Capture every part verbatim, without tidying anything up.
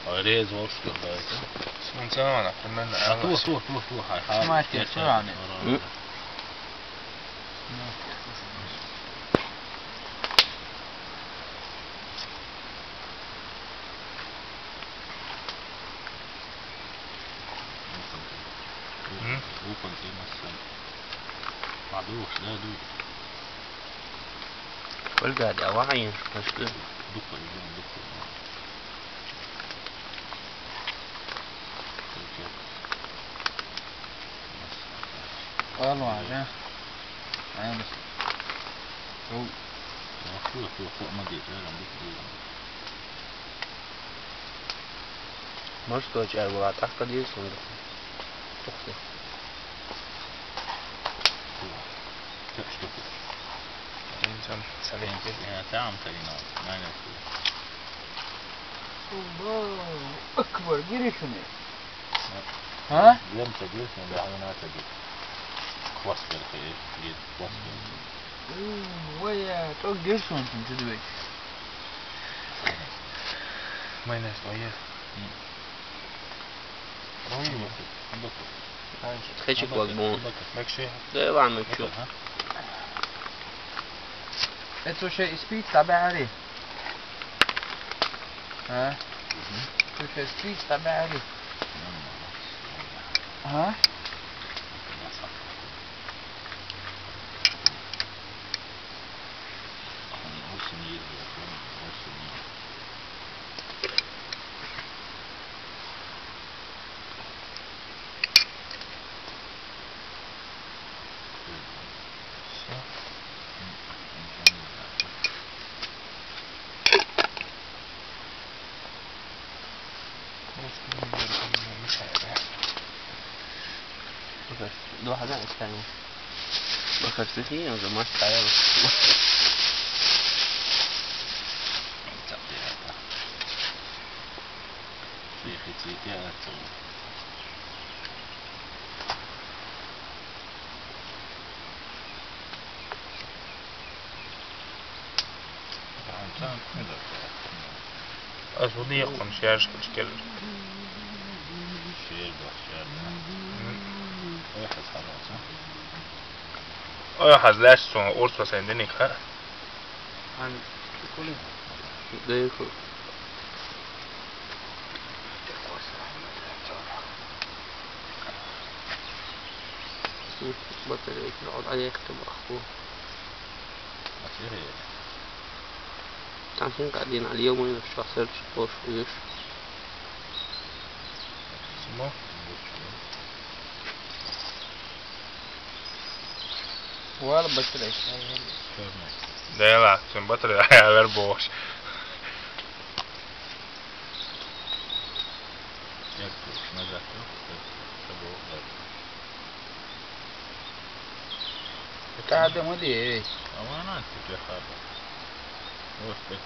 Ой, реза волчу тӀе дойти. Сунца вана, кхунна А, то, то, то, то, хай, хай. Мать, я Кеча, чё, Ани? М? М? Укон тема сэн. Мадуш, да, ду. Ольга, да, ваха ин, пошли. Духу, духу. Алло, да? Ай, бис. Оу. Оу, оу, оу, оу, ма дей, да, да, да, да. Может, кочар была, так, конечно. Ух ты. Так, что ты? Инсан, саленки. Я там, Торино. Нормально. Аллаху акбар, гири шуны. А? Лента дюрсен, да, она таги. Хвост верхи, гид, хвост верхи. М, ой, я, то гирсон, ты дивись. Майонез, ой, я. М. Ой, я. Хечик вак бун. Бакши. Да ладно, чё? Ага. Это уже испит, табари. ها؟ شوف يا سبيس، طبع عليك. ها؟ Два хозяина, кстати. Бакар сухие, он же мать стоял. Аз уни якъун шерш кучкел. Шер да, шер да. Ой, хас хараса. Ой, хас лаш сон, орс васан деник, ха? Хан, кули. Дейху. Батарейка, вот, а я их там аху. Батарея. Там сын один, а Лео мой на шоссер, что ж, видишь. Смо? Вала батарейка. Да я ладно, сын батарея, я вербоваш. Як назад, ну, это было, да. Та да ма дий. А вон она теперь хата. Вот это.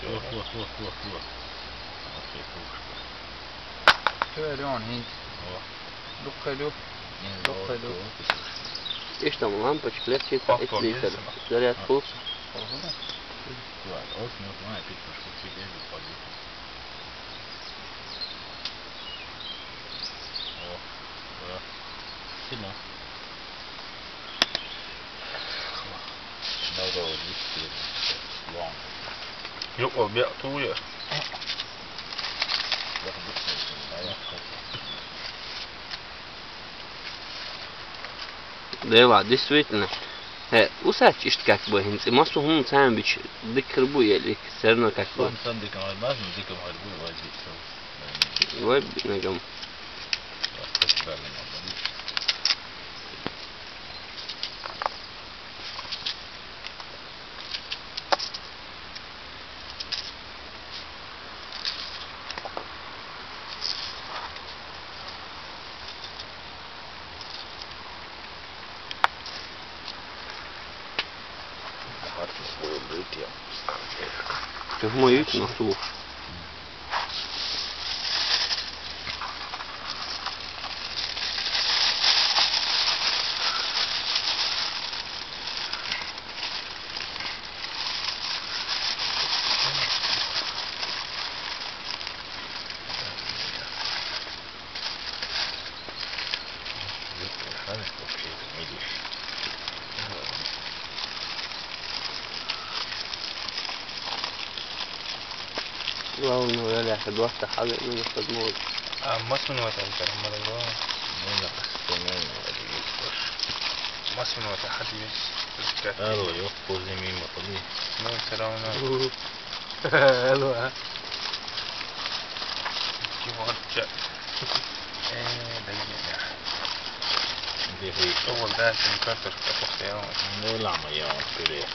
Вот, вот, вот, вот, вот. Вот это. Чё, Лён, хинт? О. Дук хелю. Дук хелю. Ишта лампочка легче, это. Заряд пуст. Ладно, вот, ну, смотри, пить, потому что тебе не пойдёт. О, да. Сильно. Надо вот здесь перед. Вон. Юк, о, бе, туя. Да, действительно. Э, усач ишт как бы хин, и массу хун сам бич дикр бу елик, всё равно как бы. Сон сон дикр бу, дикр бу, вай бит. Вай бит нагам. Ты в мою носу. Главное, я ляха, двадцать хабар, ну, возможно. А, мас минута антар, мара бро. Мина кастамена, вадигитош. Мас минута хадис. Ало, ёх, поземи ма ходи. Ну, все равно. Алло, а? Чего отча? Э, да не, не. Дехи. Что вот дальше, не картошка, что стояла. Не лама я, пюре.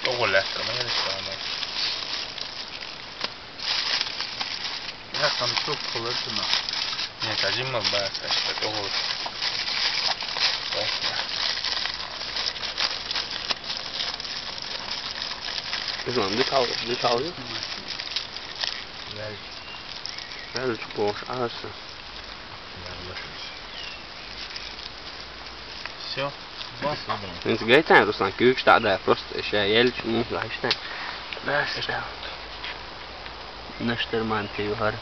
Что вот дальше, мы не решаем. Я там суп положено. Нет, один мы баса, что вот. Знам, дышал, дышал. Дальше плохо, а что? Все. Инс гайтан, Руслан, кюк штада, просто ещё еле чему, знаешь, так. Да, что? Наш терман ты, Юхар.